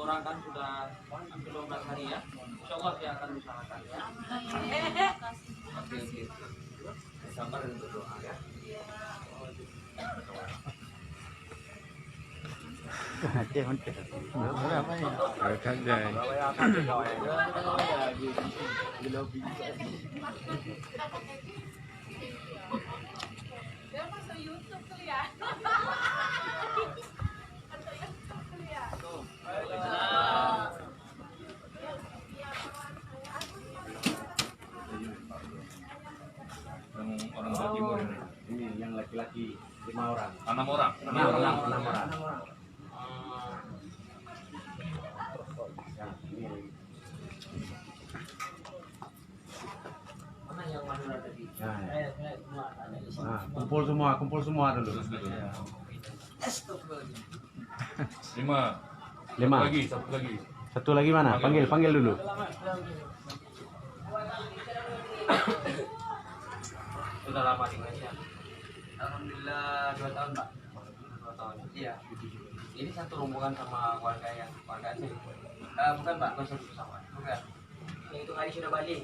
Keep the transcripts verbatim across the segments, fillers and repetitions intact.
Orang kan sudah hampir dua belas hari ya. Insya Allah dia akan usahakan ya. Oke, oke. Sabar dan berdoa ya. Aceh mantap. Berapa ya? Berapa ya? Dia masuk YouTube tu ya. Masuk YouTube tu ya. Yang orang Jawa Timur ini. Ini yang laki-laki lima orang. Enam orang. Enam orang. Enam orang. Ya, ini. Mana yang Madura tadi? Nah. Eh, eh, semua ada di sini. Nah, kumpul semua, kumpul semua dulu. Lima. Lima. Satu lagi, satu lagi. Satu lagi mana? Panggil, panggil dulu. Sudah lama di Malaysia. Alhamdulillah, dua tahun, Pak. Dua tahun. Iya. Ini satu rombongan sama warga yang, warga Aceh. Eh, bukan, Pak, bukan satu pesawat. Bukan. Yang itu hari sudah balik.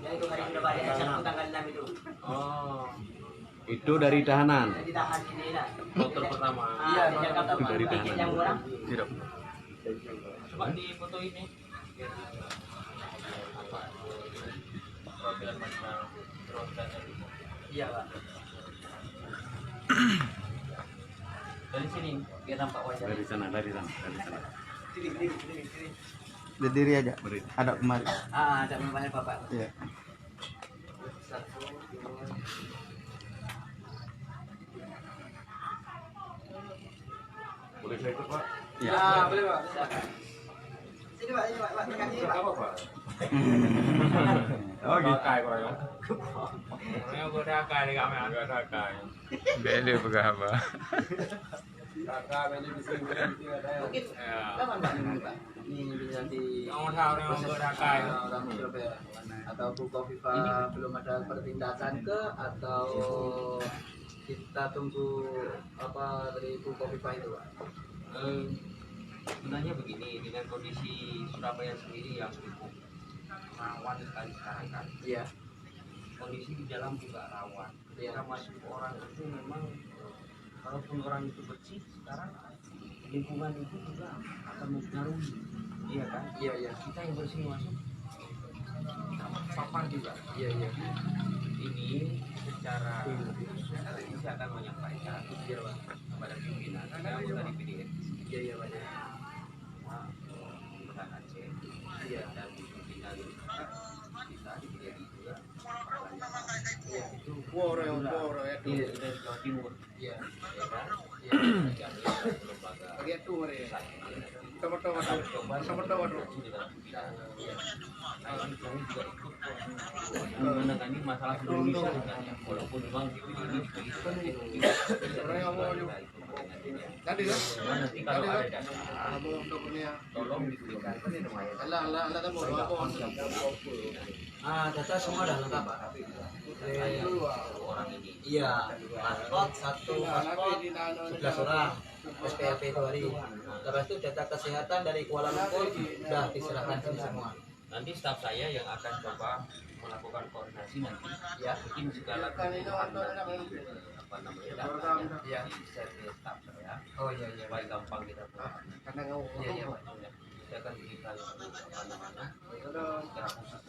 Yang itu hari sudah balik, yang satu tanggal enam itu. Oh. Itu dari tahanan. Ditahan sini lah. Kloter pertama. Ah, iya, dari Jakarta, itu dari Pak. Tiket tahanan. Yang murah. Tidak. Coba di foto ini. Iya, Pak. Dari sini, biar nampak wajah. Dari sana, dari sana, dari sana. Sini, sini, sini, sini. Berdiri aja. Berdiri. Hadap kemari. Ah, ada kemari, Bapak. Iya. Boleh saya ikut, Pak? Ya. Ah, boleh, Pak. Silakan. Sini, Pak, sini, Pak, Pak. Dekat sini, Pak. Apa, Pak? Oh, gitu. Pakai, Pak, ya. Orangnya udah pakai, dia kami udah pakai. Beda peugah apa? Kakak, beda di sini, beda di sini, ada ya. Mungkin, ya, lama, Pak, ini, Pak. Ini bisa di orang proses, orang Surabaya. Atau Bu Kofifa belum ada perpindahan ke, atau kita tunggu apa dari Bu Kofifa itu, Pak? Eh, sebenarnya begini, dengan kondisi Surabaya sendiri yang cukup rawan sekali sekarang kan. Iya. Kondisi di dalam juga rawan. Iya. Ketika masuk orang itu memang, kalaupun orang itu bersih, sekarang lingkungan itu juga akan mempengaruhi, iya kan? Iya, iya. Kita yang bersih masuk, terpapar juga. Iya, iya. Ini secara khusus nanti saya akan menyampaikan, iya, Pak, kepada pimpinan, kepada anggota D P D R. Iya, iya, Pak. Nah, pimpinan Aceh, iya, dan pimpinan kita di D P D R juga. Iya, itu. Wah, orang yang, wah, orang yang. Iya, dari Jawa Timur. Iya. Ya kan? Iya. Kami lembaga. Bagi itu, mari. Sama-sama, sama-sama. Iya. Nah, ini kami juga ikut menangani masalah Indonesia sebenarnya. Walaupun memang di sini, di sini, orang yang mau juga. Tadi kan? Cuma nanti kalau ada data, tolong diberikan. Alah, alah, alah, tak mau, tak mau. Ah, data semua dah lengkap, Pak. Iya, paspor satu, paspor sebelas orang, S P L P itu hari. Lepas itu data kesehatan dari Kuala Lumpur sudah diserahkan sini semua. Nanti staf saya yang akan coba melakukan koordinasi nanti. Ya. Mungkin segala kebutuhan nanti, eh, apa namanya, datanya, ya, di-share ke staf saya. Oh, iya, iya. Supaya gampang kita. Ah, karena ngawur. Iya, iya, Pak. Saya akan berikan, apa namanya, secara khusus.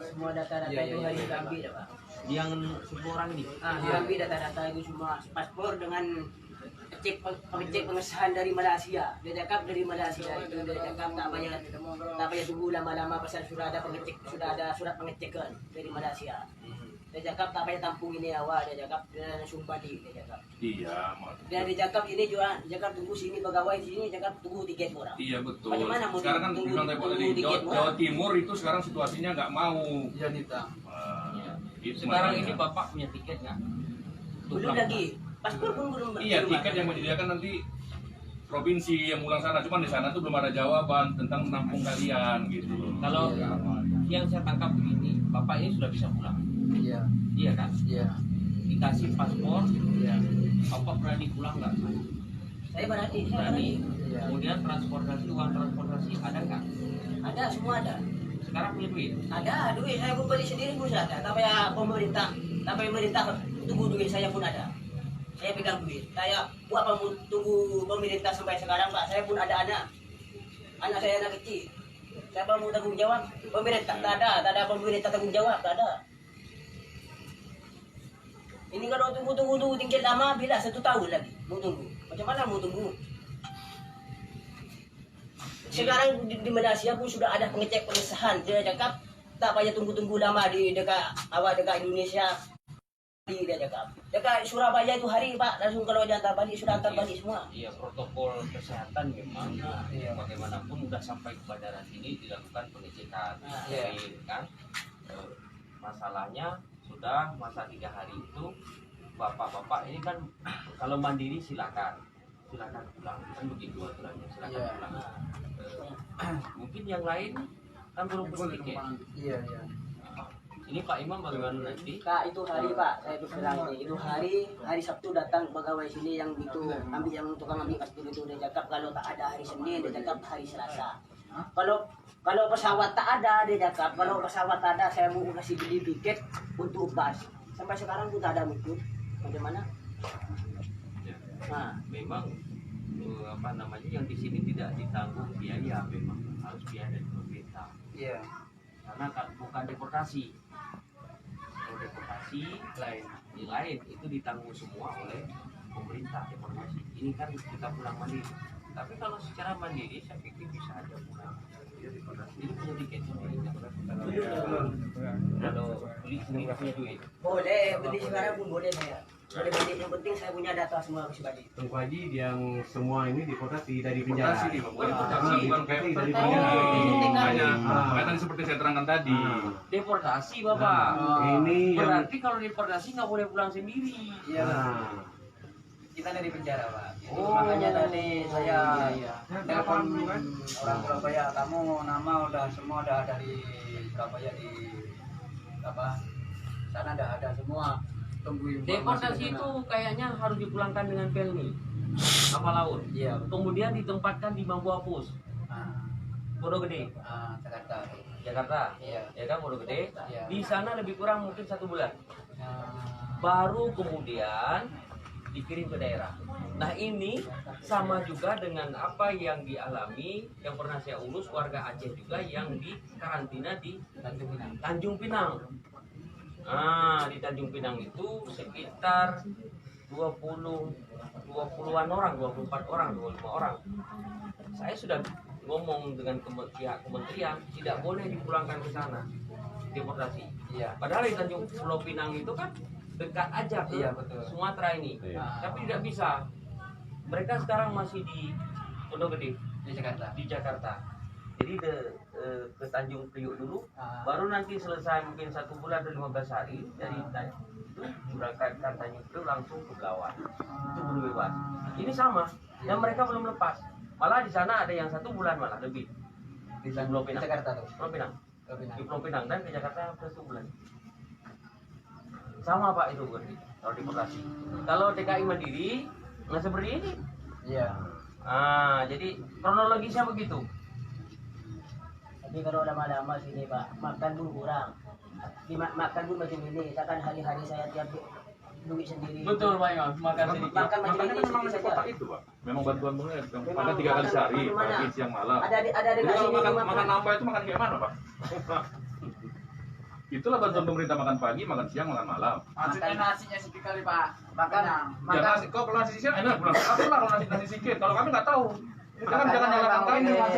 Semua data-data itu harus diambil, ya, Pak? Yang sepuluh orang ini? Ah, diambil data-data itu semua, paspor dengan cek pe-, pengecek pengesahan dari Malaysia. Dia cakap dari Malaysia itu, dia cakap tak payah, tak payah tunggu lama-lama pasal sudah ada pengecek, sudah ada surat pengecekan dari Malaysia. Hmm. Dia cakap tak payah tampung ini awak, dia cakap dia langsung balik, dia cakap. Iya, maksudnya. Dan dia cakap ini juga, dia cakap tunggu sini pegawai sini, dia cakap tunggu tiket orang. Iya, betul. Bagaimana mau sekarang kan tunggu, bilang tadi, tunggu tiket Jawa, orang? Jawa Timur itu sekarang situasinya nggak mau. Iya, nitah. Wah, iya. Itu sekarang makanya. Ini Bapak punya tiket nggak? Belum lagi. Paspor pun belum, iya, belum tiket ada. Yang mau disediakan nanti provinsi yang pulang sana, cuman di sana tuh belum ada jawaban tentang menampung kalian gitu. Kalau yang saya tangkap begini, Bapak ini sudah bisa pulang. Iya. Iya kan? Iya. Dikasih paspor, iya. Bapak berani pulang nggak? Saya berani, saya berani. Berani. Kemudian transportasi, uang transportasi ada nggak? Ada, semua ada. Sekarang punya duit? Ada, duit saya pun beli sendiri pun saya ada. Tak payah pemerintah, tak payah pemerintah tunggu duit saya pun ada. Saya pegang duit. Saya buat apa mau tunggu pemerintah sampai sekarang, Pak? Saya pun ada anak. Anak saya anak kecil. Siapa mau tanggung jawab? Pemerintah tak ada, tak ada pemerintah tanggung jawab, tak ada. Ini kalau tunggu-tunggu, tunggu tingkat lama, bila satu tahun lagi mau tunggu. Macam mana mau tunggu? Sekarang di, di Malaysia pun sudah ada pengecek pengesahan. Dia cakap tak payah tunggu-tunggu lama di dekat awak dekat Indonesia. Di dia cakap. Dekat Surabaya itu hari, Pak, langsung kalau dia hantar balik, sudah hantar balik semua. Iya, protokol kesehatan memang, iya, bagaimanapun udah sampai ke bandara sini dilakukan pengecekan. Iya. Jadi, kan, eh, masalahnya sudah masa tiga hari itu, bapak-bapak ini kan kalau mandiri silakan, silakan pulang, kan begitu aturannya, silakan pulang. Eh, mungkin yang lain kan belum punya tiket. Iya, iya. Ini Pak Imam bagaimana nanti? Kak, itu hari, Pak, saya terus terang ni. Itu hari, hari Sabtu datang pegawai sini yang itu, ambil yang tukang ambil pas itu, dia cakap kalau tak ada hari Senin, dia cakap hari Selasa. Kalau, kalau pesawat tak ada, dia cakap, kalau pesawat tak ada, saya mau kasih beli tiket untuk bus. Sampai sekarang pun tak ada muncul. Bagaimana? Ya. Nah. Memang, eh, apa namanya, yang di sini tidak ditanggung biaya, memang harus biaya dari pemerintah. Iya. Karena kan bukan deportasi. Kalau deportasi lain, ini lain, itu ditanggung semua oleh pemerintah deportasi. Ini kan kita pulang mandiri. Tapi kalau secara mandiri, saya pikir bisa aja pulang. Jadi punya tiket sendiri. Kalau beli sendiri punya duit. Boleh, beli sekarang pun boleh saya. Boleh beli, yang penting saya punya data semua harus balik. Tunggu Haji, yang semua ini deportasi dari penjara. Deportasi, Pak. Bukan deportasi, bukan kayak dari penjara. Oh, makanya, makanya seperti saya terangkan tadi. Deportasi, Bapak. Ini yang berarti kalau deportasi nggak boleh pulang sendiri. Iya, Pak. Kita dari penjara, Pak. Oh. Makanya tadi saya telepon orang Surabaya, kamu nama udah semua udah dari Surabaya di apa? Sana udah ada semua. Tunggu informasi. Deportasi itu kayaknya harus dipulangkan dengan Pelni, kapal laut. Iya, betul. Kemudian ditempatkan di Bambu Apus. Ah. Pondok Gede. Ah, Jakarta. Jakarta. Iya. Ya kan, Pondok Gede. Iya. Di sana lebih kurang mungkin satu bulan. Baru kemudian dikirim ke daerah. Nah, ini sama juga dengan apa yang dialami, yang pernah saya urus, warga Aceh juga yang dikarantina di Tanjung Pinang. Tanjung Pinang. Nah, di Tanjung Pinang itu sekitar dua puluh, dua puluhan orang, dua puluh empat orang, dua puluh lima orang. Saya sudah ngomong dengan keme-, pihak kementerian, tidak boleh dipulangkan ke sana, deportasi. Iya. Padahal di Tanjung Pulau Pinang itu kan dekat aja ke, iya, betul, Sumatera ini. Iya. Ah. Tapi tidak bisa. Mereka sekarang masih di Pondok Gede. Di Jakarta. Di Jakarta. Jadi de-, eh, ke Tanjung Priuk dulu, ah, baru nanti selesai mungkin satu bulan atau lima belas hari dari, ah, Tan-, itu diberangkatkan Tanjung Priuk langsung ke Belawan. Ah. Itu belum bebas. Ini sama. Dan mereka belum lepas. Malah di sana ada yang satu bulan malah lebih. Di Pulau Pinang. Jakarta tuh? Pulau Pinang. Pulau Pinang. Di Pulau Pinang dan ke Jakarta hampir satu bulan. Sama, Pak, itu berarti kalau deportasi. Kalau T K I Mandiri, nggak seperti ini. Iya. Ah, jadi kronologisnya begitu. Tapi kalau lama-lama sini, Pak, makan pun kurang. Di ma-, makan pun macam ini. Misalkan hari-hari saya tiap du-, duit sendiri. Betul, Pak Imam. Makan sedikit. Makan macam ini sedikit saja. Memang bantuan pemerintah, makan tiga kali sehari, pagi, siang, malam. Ada di, ada di. Jadi kalau makan, makan nambah itu makan kayak mana, Pak? Itulah bantuan pemerintah, makan pagi, makan siang, makan malam. Maksudnya nasinya sedikit kali, Pak. Makan, ya, makan. Nasi, kok kalau nasi sisir enak, pulang. Apa lah kalau nasi, nasi sisir? Kalau kami nggak tahu. Jangan, jangan nyalahkan kami, Mas.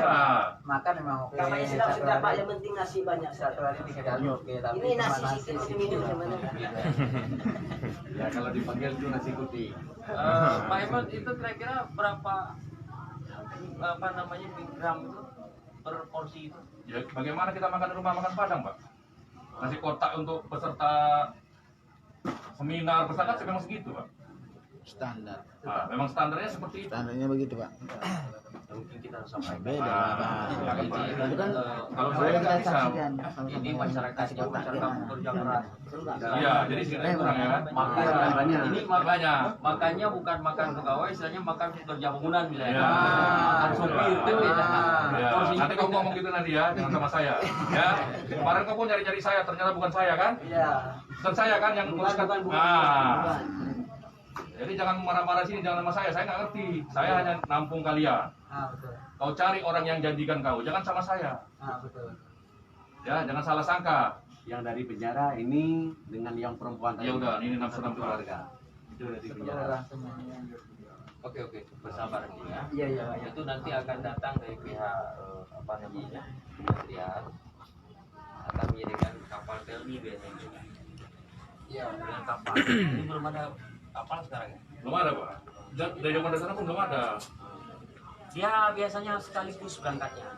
Makan memang oke. Kalau Islam sudah, Pak, yang penting nasi banyak. Satu hari tiga kali oke, tapi ini nasi sisir, nasi minum gimana? Ya, kalau dipanggil itu nasi putih. Eh, Pak Imam, itu kira-kira berapa, apa namanya, gram itu per porsi itu? Ya, bagaimana kita makan di rumah makan Padang, Pak? Nasi kotak untuk peserta seminar, peserta memang segitu, Pak. Standar. Ah, memang standarnya seperti itu. Standarnya begitu, Pak. Mungkin kita sampaikan. Beda. Ah, jadi, eh, kalau saya nggak bisa, ini masyarakat, masyarakat pekerja keras. Iya, jadi sekitar kurang ya. Makanya, ini makanya, makanya bukan makan pegawai, istilahnya makan pekerja bangunan misalnya. Iya. Makan sopir itu beda. Iya. Porsinya nanti kamu beda. Ngomong gitu nanti ya, jangan sama saya. Ya. Kemarin kamu nyari-nyari saya, ternyata bukan saya kan? Iya. Bukan saya kan yang nguruskan? Bukan, bukan, bukan. Ah. Bukan. Jadi jangan marah-marah sini, jangan sama saya. Saya nggak ngerti. Saya hanya nampung kalian. Ah, betul. Kau cari orang yang janjikan kau, jangan sama saya. Ah, betul. Ya, jangan salah sangka. Yang dari penjara ini dengan yang perempuan tadi. Ya udah, ini enam satu keluarga. Itu dari penjara. Oke, oke, bersabar dulu ya. Iya, iya, iya. Itu nanti akan datang dari pihak, eh, apa namanya, kementerian, akan mengirimkan kapal pelni biasanya. Iya, dengan kapal. Ini belum ada kapal sekarang ya? Belum ada, Pak. Ja-, dari zaman dari sana pun belum ada. Dia biasanya sekaligus berangkatnya.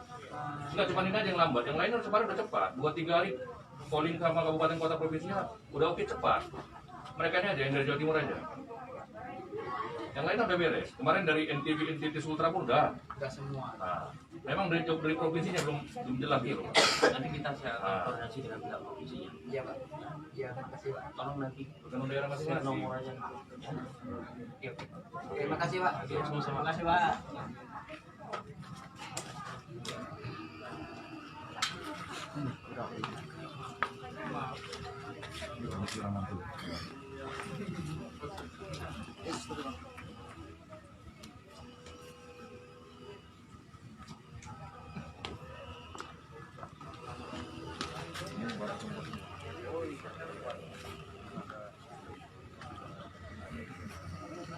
Enggak, cuma ini aja yang lambat. Yang lain harus kemarin udah cepat. Dua tiga hari polling sama kabupaten kota provinsinya udah oke cepat. Mereka ini aja yang dari Jawa Timur aja. Yang lain udah beres. Kemarin dari N T B, N T T Sultra pun udah. Udah semua. Nah, memang dari, dari provinsinya belum, belum jelas gitu, Pak. Nanti kita siap koordinasi dengan pihak provinsinya. Iya, Pak. Iya, makasih, Pak. Tolong nanti bukan daerah masing-masing. Nomor aja. Ya. Oke, makasih, Pak. Oke, sama-sama. Makasih, Pak.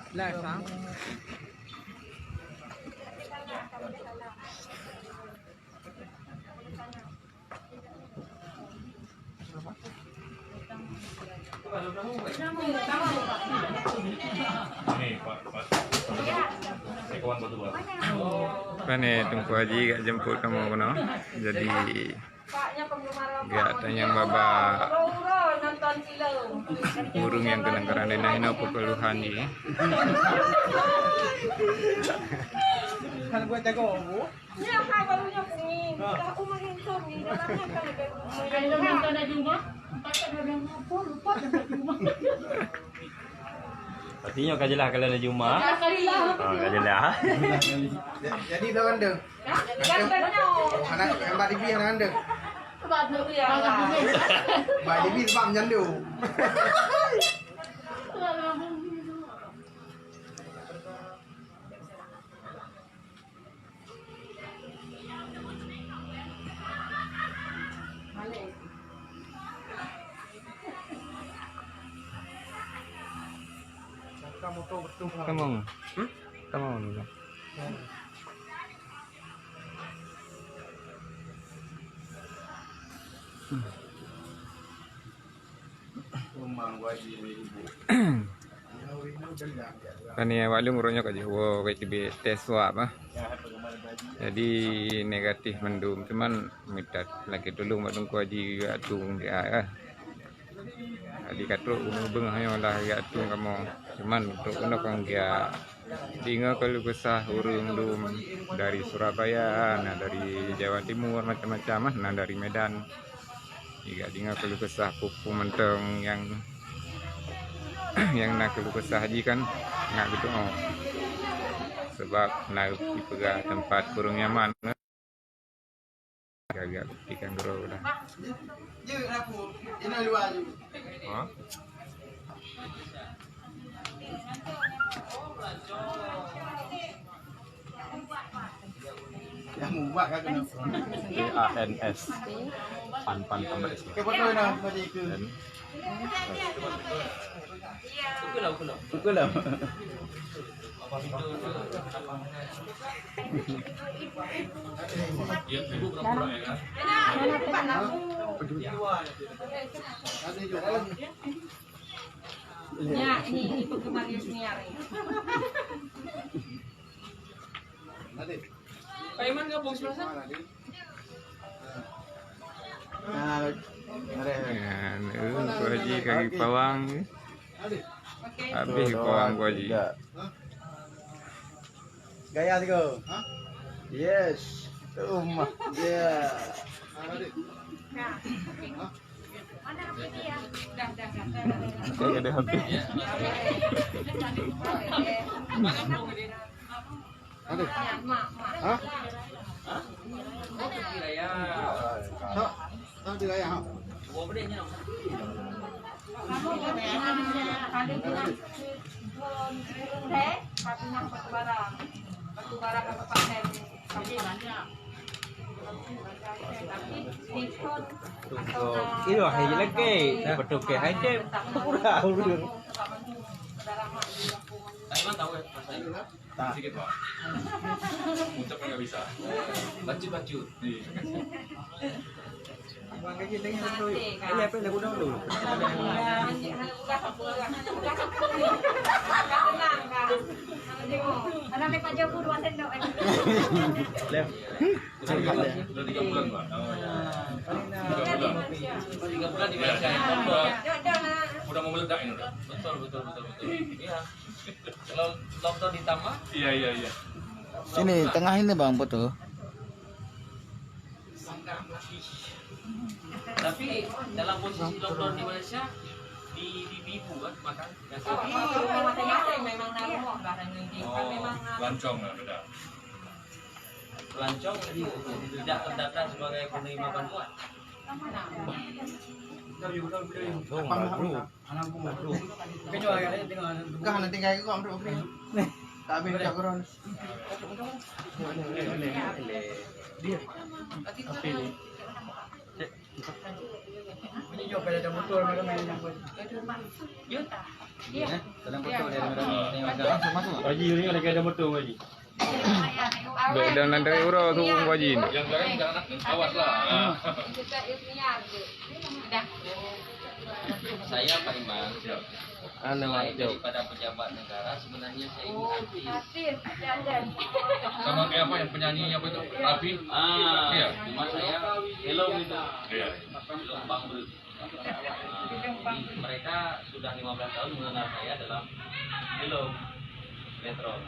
Live, ha? Ini, Pak, Pak. Saya kawan berdua. Kan ni, Teungku Haji gak jemput kamu kena. Jadi, gak tanyong baba ureueng nyang keunong karantina hino peukeuluhan jih. Kan buat jago, Bu? Ya, ha, baru nyoe bunyi. Dah umah handsome ni, dalamnya kan ada. Kalau nonton dari rumah, pakai dua belas apa, lupa dah dari rumah. Berarti nyoe ka jeulaih kalau dari rumah. Jeulaih kali lah. Ah, ka jeulaih. Jadi dah ganteng. Hah? Ganteng nyoe. Anak yang Mbak Dibi anak ganteng. Sebab tu ya. Mbak Dibi sebab menyandu. Come on. Hmm? Come on. Kan ni awak lôn uroe nyoe ka jiwoe, ka teubiet tes swab ah. Jadi negatif mandum, cuman minta lakée tulông bak Teungku Haji geuatong dia ah. Jadi ka trok beungoh-beungoh nyoe lah geuatong kamoe. Cuman trok keunoe kon geuat. Deungoe keuluh kesah ureueng dum dari Surabaya, na dari Jawa Timur, macam-macam ah, na dari Medan. Jika deungoe keuluh kesah peue-peue mantong nyang, nyang na keuluh kesah jih kan, nak geutu'oh. Sebab na jipeugah teumpat kureueng nyaman. Agak-agak putih kan guru dah. Ha? Yang membuat kan kena. P A N S. Pan, pan tambah S. Ke betul dah tadi ke? N. Betul lah, betul lah. Betul lah. Ya, ibu pura-pura ya kan? Ya, ini, ini penggemar Yusniar ini. Pak Iman gabung sebelah sana. Nah, mari. Ya, ni, Pak Haji kaki pawang ni. Habis pawang Pak Haji. Gaya tiga. Yes. Rumah. Ya. Mana H P dia? Dah, dah, dah, dah, dah, dah. Saya ada H P. Ada. Hah? Hah? Hah? Di raya. Iyo, hai lagi. Betul ke hai cek? Kurang. Aiman tahu ya, Mas Ayu? Tak. Sedikit, Pak. Ucapkan nggak bisa. Bacut-bacut. Iya. Abang gaji tengah tu. Ini apa yang lagu dahulu? Anak lepas jauh dua sendok, eh. Left. Udah tiga bulan, Pak. Tiga bulan. Tiga bulan di Malaysia. Udah, udah mau meledak ini udah. Betul, betul, betul, betul. Iya. Kalau lockdown di Tama? Iya, iya, iya. Sini, tengah ini, Bang, foto. Tapi dalam posisi lockdown di Malaysia, di, di, di ibu kan makan? Oh, iya, masing-masing memang naruh lah, kan memang naruh. Lancong lah, beda. Lancong tidak terdata sebagai penerima bantuan. Kah nanti kayak kau ambil. Tak ambil tak kurang. Ini juga pada ada motor mereka main yang buat. Ya, dalam motor dia ada. Masuk, masuk. Haji ni ada motor, Haji. Dek dan nanti uroe tu Haji. Yang lain jangan, awas lah. Saya Pak Imam, selain daripada pejabat negara, sebenarnya saya ini artis. Sama kayak apa yang penyanyi apa itu? Rafi? Ah, iya. Cuma saya hello gitu. Iya. Hello Bang Bru. Jadi mereka sudah lima belas tahun mengenal saya dalam film sinetron.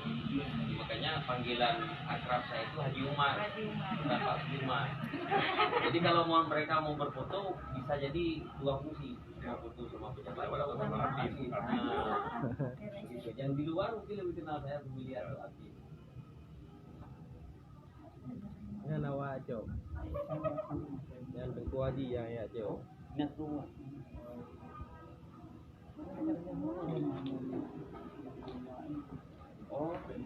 Jadi makanya panggilan akrab saya itu Haji Umar, Haji Umar. Bukan Pak Sudirman. Jadi kalau mau, mereka mau berfoto, bisa jadi dua fungsi. Mau foto sama pejabat, atau sama artis. Nah, gitu. Yang di luar mungkin lebih kenal saya, pemilihan artis. Nyan awak cok. Nyan Teungku Haji nyang jak cok. Oh, eh,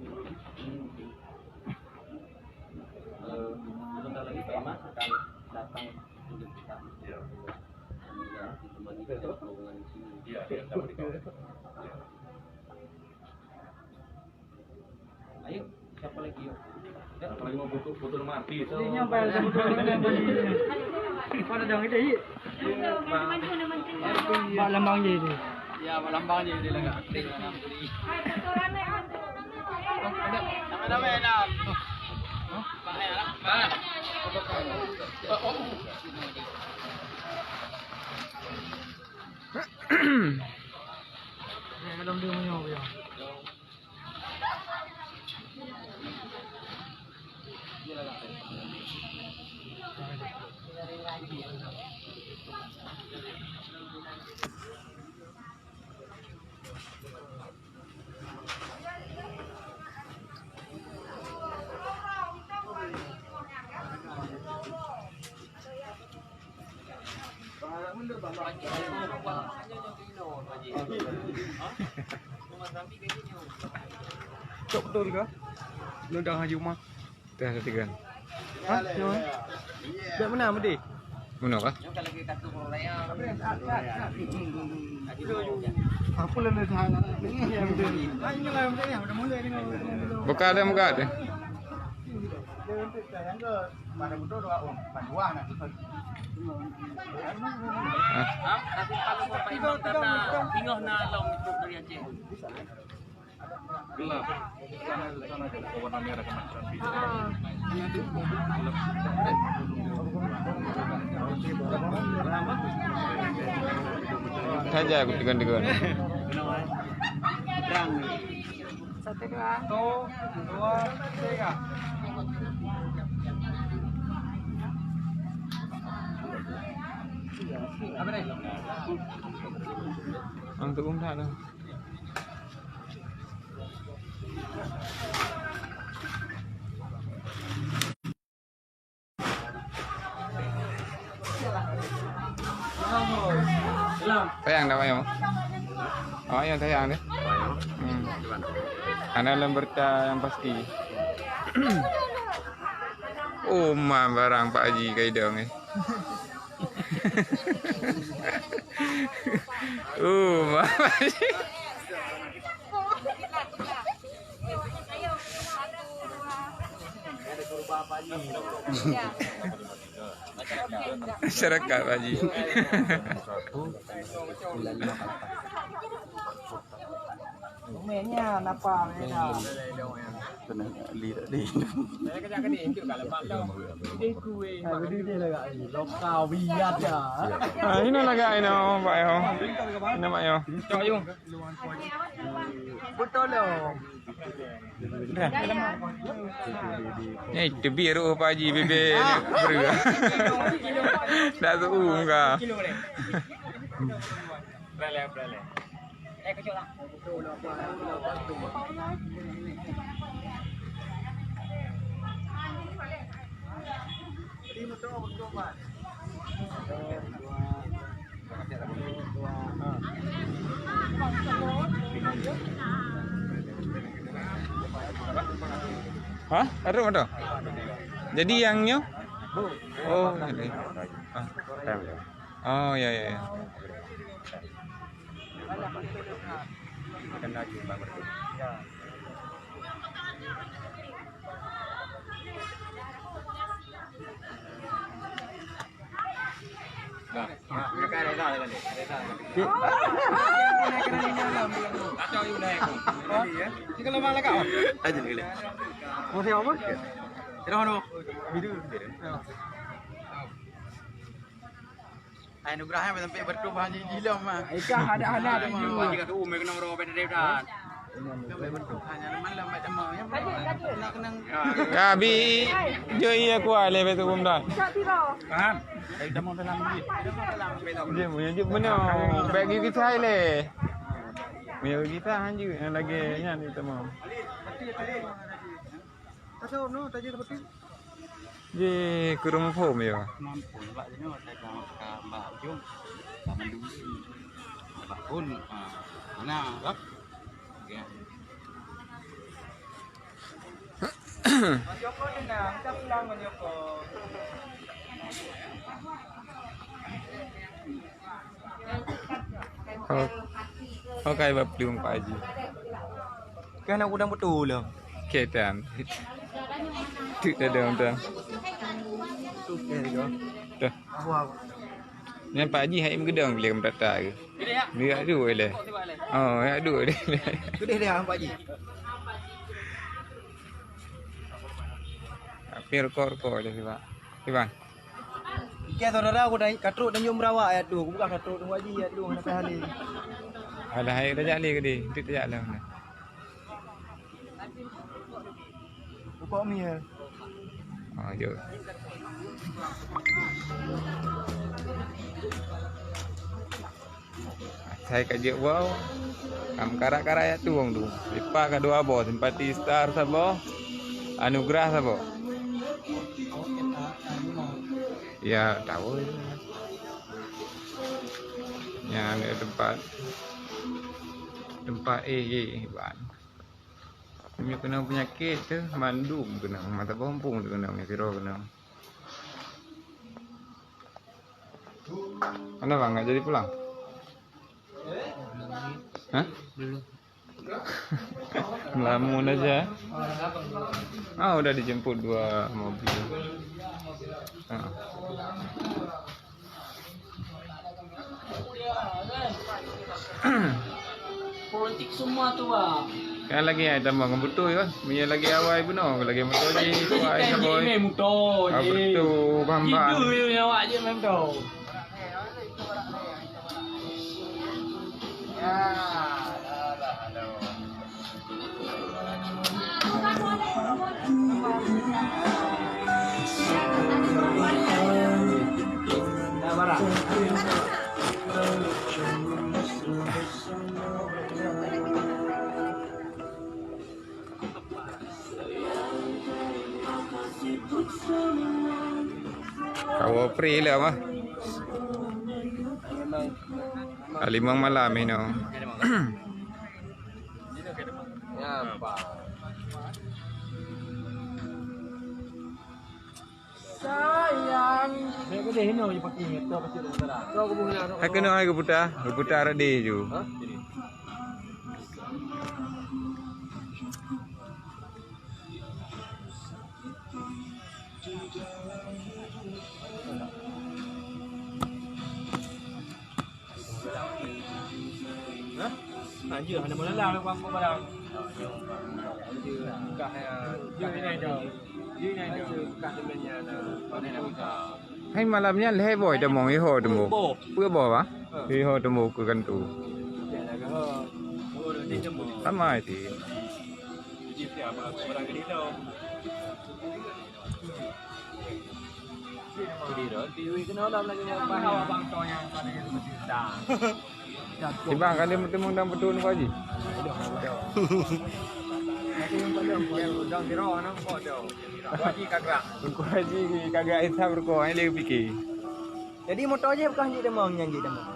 sebentar lagi Pak Imas akan datang untuk kita. Ya. Kemudian ditemani oleh rombongan di sini. Ya, ya, dapat dikawal. Ya. Ayo, siapa lagi, yuk? Siapa lagi mau foto, foto sama artis? Ini yang bayar foto dengan baju ini. Pada dong, itu, yuk. Bak lambang je tu. Ya, bak lambang je dia lagak. Artis mana tu ni? Ramai-ramai dah. Dalam dia punya apa ya? Cok betul ke? Nudang Haji Umar. Tengah ketiga. Ha? Nyoe? Dak meunan, Mudi? Meunan kah? Buka dah, buka dah. Hah? Gelap. Sana, sana ada warna merah kena. Saja aku tekan-tekan. Terang. Satu, dua. Satu, dua, tiga. Untuk umrah dah. Sayang dah, Pak Yo? Oh, ya, sayang deh. Hmm. Karena dalam berita yang pasti. Oh, ma barang Pak Haji kaidong eh. Oh, ma Pak Haji. Masyarakat, Pak Haji. Rumahnya napa beda? Kena lihat deh. Nah, ini lagak ini, Pak Yo. Ini, Pak Yo. Betul loh. Dah. Eh, teubiet rôh Pak Haji bibit ni, beureuk. Dah su'um ka. Hah? Arok dah? Jadi yang nyoe? Oh, jadi. Ah. Oh, ya, ya, ya. Ai nugrah sampai bertuah hanya jilom ah. Ikah ada hana ada jua. Jika tu umai kena orang beda dah. Ka bi joi aku alai betul benda. Paham? Ai tamo dalam ni. Dia punya je benar. Bagi kita le. Punya kita hanjut yang lagi nyan itu mau. Asal no tadi seperti Ji kureueng muphom ya. Mampu bak jinoe teuka ka bak ujong. Ka mandum. Bak pun, ha, na, bak. Ya. Oh. Oh, kai bak plueng Pak Haji. Kan aku dah betul lah. Okey, tan. Tu dah dah dah. Okey, dah. Dah. Apa, apa? Nyan Pak Haji hai meugeudong bila meurata ke? Dia tu leh. Oh, ya tu leh. Tu dia dia Pak Haji. Tapi rekor-rekor dia sebab. Sebab. Ikan saudara aku dah katrok dan jom berawak ya tu. Aku bukan katrok tunggu Haji ya tu. Mana payah ni? Ada hai dah jak lé ke dia? Dia tak jak lah. Pokok mi ya. Ah, jom. Asai ka jeuet woe, ka meukarat-karat jak tueng tu. Lipat ka dua boh, Simpati Star saboh, Anugerah saboh. Ya, tahu. Nyan ada tempat, tempat eh, eh, ban. Meunyoe keunong peunyakét teuh, mandum keunong. Mata bompong teuh keunong, nyang sidroe keunong. Mana bang, nggak jadi pulang? Hah? Belum. Melamun aja. Ah, udah dijemput dua mobil. Ah. Politik semua tu, bang. Kan lagi ai tambah ngon beutôi kan. Meunyo lagi awai bunoe, lagi moto ji, awai kan saboh. Ji meh moto ah, ji. Beutôi, bang, bang. Itu yang awak je meh moto. Ya, dah, dah, dah. Kawoe pri lé mah. Limong malam inoe. Sayang. Hai keunoe hai geuputa, geuputa rot di ju. Hah? Anjir, hana meulalang aku barang. Hai malam nyan lhèe boh tamong, iho tamong. Peue boh, bah? Iho tamong keu kantu. Sama sih. Timbang kali meuteumèe dan beutôi Teungku Haji. Teungku Haji ka gerak. Teungku Haji ka gerak, Isa beureukoh, hai lé pike. Jadi moto jih bukan jih tamong, nyang jih tamong.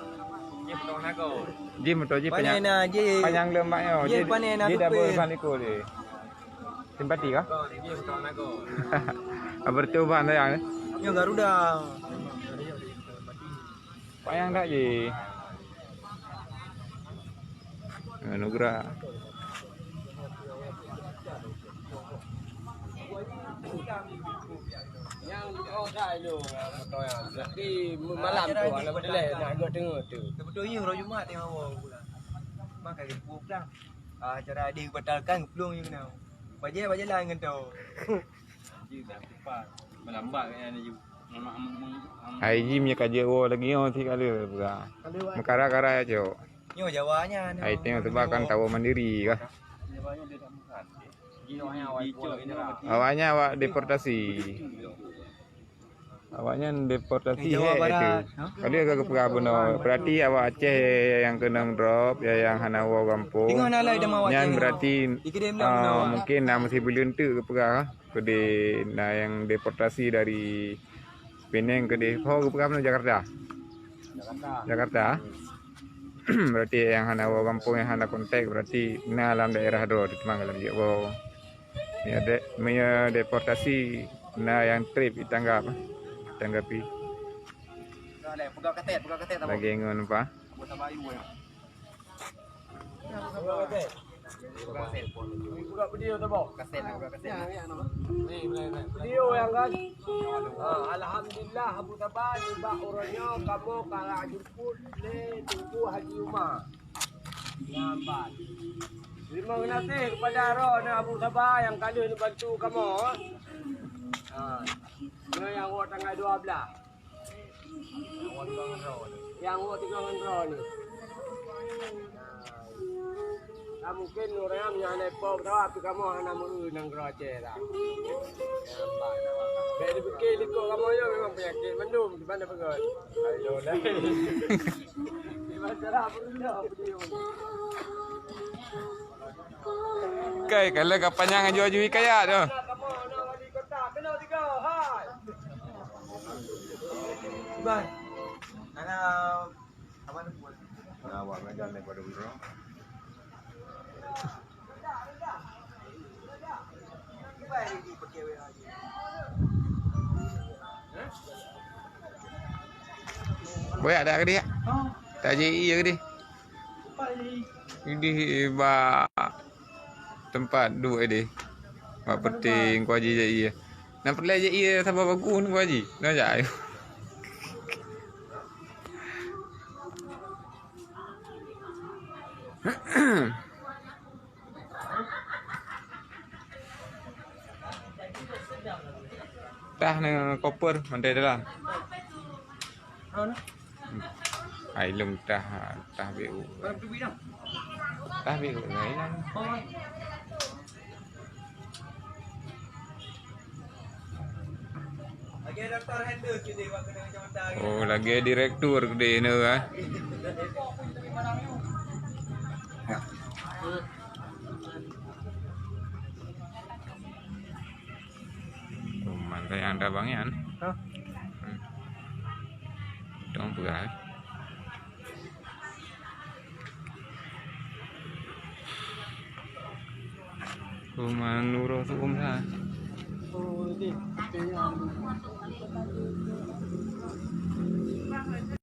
Jih moto jih panyang, panyang leumbak nyoe. Jih, jih double ban liko jih. Simpati kah? Bercoba sayang. Nyoe Garuda. Payang tak je? Anugerah. Nyang oh dah lu. Tapi malam tu anak bedeleh nak gok tengok tu. Betul ni orang Jumat tengok awal pula. Makai dia pukul pulang. Ah, cara dia batalkan geuplong je keunoe. Bajèe, bajèe lah ngon tao. Ji dah tepat. Melambat kan aju. Hai Jim nya ka jeuet woe lagi nyoe sikali peugah. Meukara-kara ya cok. Nyoe Jawa nyan. Hai tengok sebab kan tawoe mandiri kah. Awaknya awak deportasi. Awaknyan deportasi. Eh, Jawa Barat. Hah? Ka lheueh ka geupeugah bunoe. Berarti awak Aceh nyang keunong drop, nyang hana woe gampông. Nyan berarti, ah, mungkin na meusibuleuen teuk geupeugah. Keudeh na nyang deportasi dari Penang keudeh. Ho geupeugah bunoe Jakarta? Jakarta. Jakarta. Berarti nyang hana woe gampông, nyang hana kontak, berarti na lam daerah droe, teuma lam jeuet woe. Meunyoe de-, meunyoe deportasi na nyang trép itanggap, itanggapi. Peugah kaset, peugah kaset apa? Lagèe ngon apa? Apa sama ayu ya? Peugah kaset. Peugah video tu, Bok. Kaset, peugah kaset. Video yang kan? Ah, alhamdulillah Abu Sabar nibak uroe nyoe kamoe ka jemput lé Teungku Haji Umar. Lambat. Terima kasih kepada Ron Abu Sabah yang ka lheueh neubantu kamoe. Ha. Nyoe nyang woe tanggai dua belas. Nyang woe teuka ngon Ron ni. Nah, mungkin ureueng nyan hana ipo beutôi, tapi kamoe hana meu-eu nanggroe Aceh dah. Lambat. Bèk dipike likot kamoe nyoe memang peunyakét mandum, di mana peugah? Ayolah. Kai, kalau ka panyang aju-aju hikayat tu. Bang, ana apa ni? Nah, awak ngajar daripada umrah. Boyak dak keudeh? Tak je iya keudeh. Keudeh bak tempat duek deh. Bak peti Teungku Haji jai iya. Nan peureulèe jai iya saban bagus Teungku Haji. Nah jai. Tah neu koper mandai dalam. Ai lôn tah, tah B U. Tah B U lain. Oh, lagèe direktur keudéh nyoe, ah. Oh, mantai anda bang Yan. Hah? Hmm. Dong peugah. Rumah Nurul tu, Om, ha? Oh, ini.